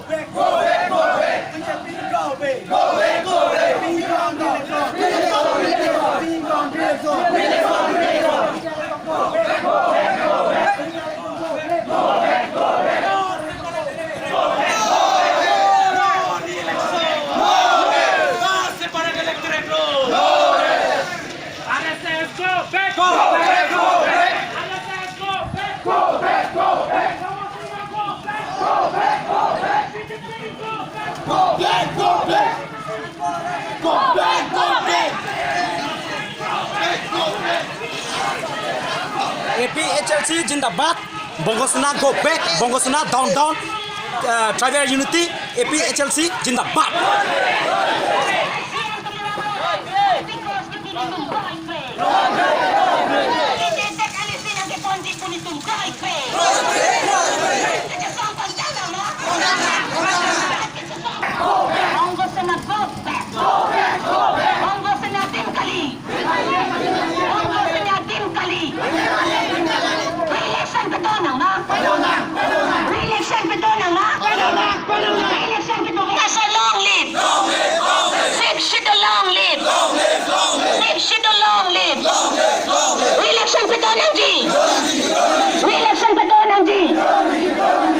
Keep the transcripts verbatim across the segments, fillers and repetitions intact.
Go back, go back. B J P go back. Go back, go back. B J P go back. B J P go back. Separate electorate rule. R S S go back. Go back, go back. R S S go back. Go back, go back. Go back, go back. B J P go back. Go back, go back. Go back, go back. A P H L C zindabad, Bongo Sena go back, Bongo Sena down down, uh, tribal unity, A P H L C zindabad. Bongo Sena go back. Bongo Sena adim kali. Bongo Sena adim kali. Re-election kedo nang ma? Re-election kedo nang ma? Re-election kedo. Kasa long live. Sixth Schedule long live. Sixth Schedule long live. Re-election kedo nangji. Re-election kedo nangji.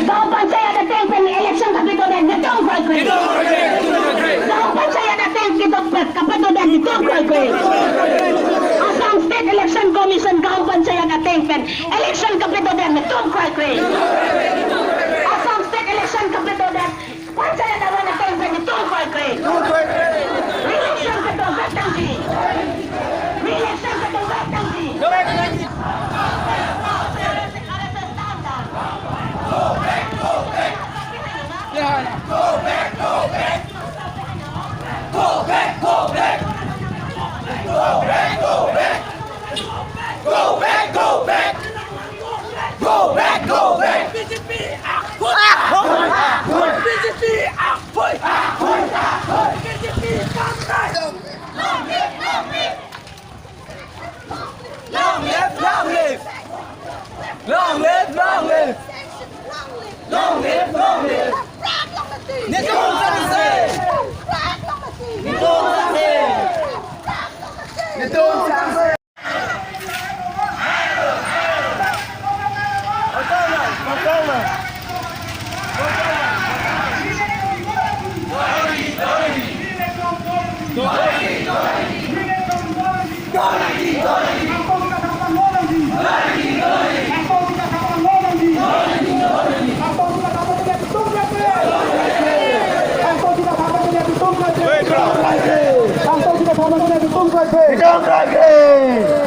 Gaon Panchayat ateng pen election kapadodet netum kroikre. Gaon Panchayat ateng kedo pet kapadodet netum kroikre. Assam State Election Commission Gaon Panchayat ateng pen election kapadodet netum kroikre. Assam State Election kapadodet Panchayat aron ateng pen netum kroikre. Re-election kedodet nangji. Re-election kedodet nangji. Go back, go back. Go back, go back. Go back, go back. Go back, go back. B J P akhoi. Akhoi, akhoi. B J P akhoi. Akhoi, akhoi. B J P kangnai. Long live, long live. Long live, long live. Long live, long live. Netum sangse. Netum sangse. Netum sangse.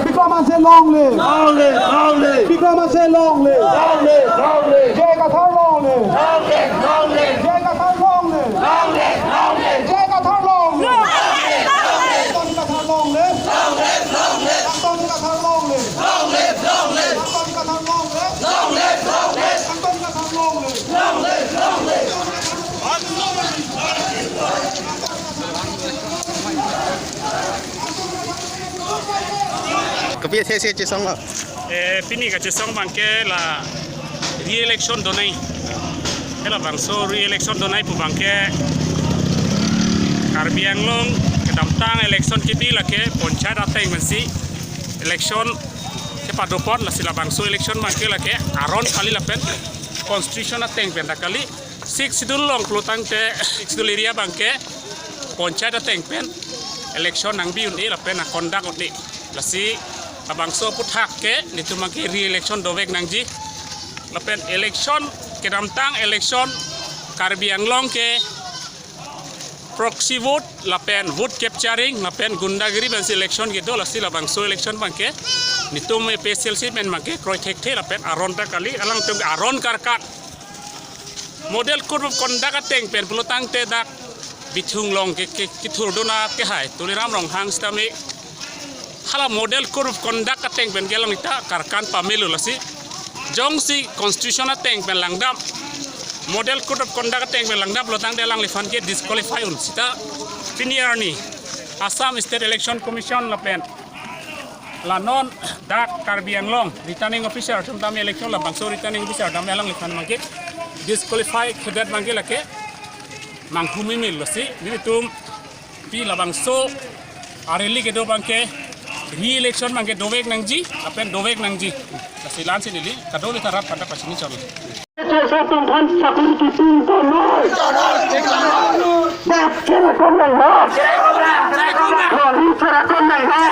Bikram Hanse long live! Long live, long live! Bikram Hanse long live! Long live, long live! J I Kathar long live! Long live, long live! J I Kathar long live! Long live, long live! J I Kathar long live! Long live, long live! Angtong Kathar long live! Long live, long live! Angtong Kathar long live! Long live, long live! Angtong Kathar long live! Long live, long live! Angtong Kathar long live! Long live, long live! Kopi athesi chesong lo? Eh, pini kachesong abangke la re-election donai. Halabangso re-election donai pu abangke Karbi Anglong kedamtang election kebi lake panchayat ateng pensi election kepadopon, lasi labangso election abangke lake aron kali lapen constitution ateng pen ta kali. Sixth Schedule along pulotangte Sixth Schedule area abangke panchayat ateng pen election nangbi un-e lapen nangconduct un-e. Lasi labangso aphuthak ke netum abangke re-election dovek nangji. Lapen election kedamtang election Karbi Anglong ke proxy vote lapen vote capturing lapen gundagiri pensi election kedo, lasi labangso election abangke netum A P H L C pen abangke kroi thekthe lapen aron ta kali, alangtum aron karkat. Model Code of Conduct ateng pen pulotangte dak Bithung along ke, ke, kethurdun akehai Tuliram Ronghang sitame hala Model Code of Conduct ateng pen ke alangli ta karkan pamelo, lasi jongsi constitution ateng pen langdam, Model Code of Conduct ateng pen langdam pulotangte alangliphan ke disqualify un sita pini arni Assam State Election Commission lapen la non dak Karbi Anglong returning officer atum tame election labangso returning officer tame alangliphan abangke disqualify kedet abangke lake Nangkumi mil lo si, nelitum pi labangso a-rally kedo abangke re-election abangke dovek nangji, lapen dovek nangji. Lasi la-ansi neli kadokave ta rat aphan ta pachini chon. Satu kan sakun kitu itu nol. Dak kira kau nang ha. Kau ni cara kau nang ha.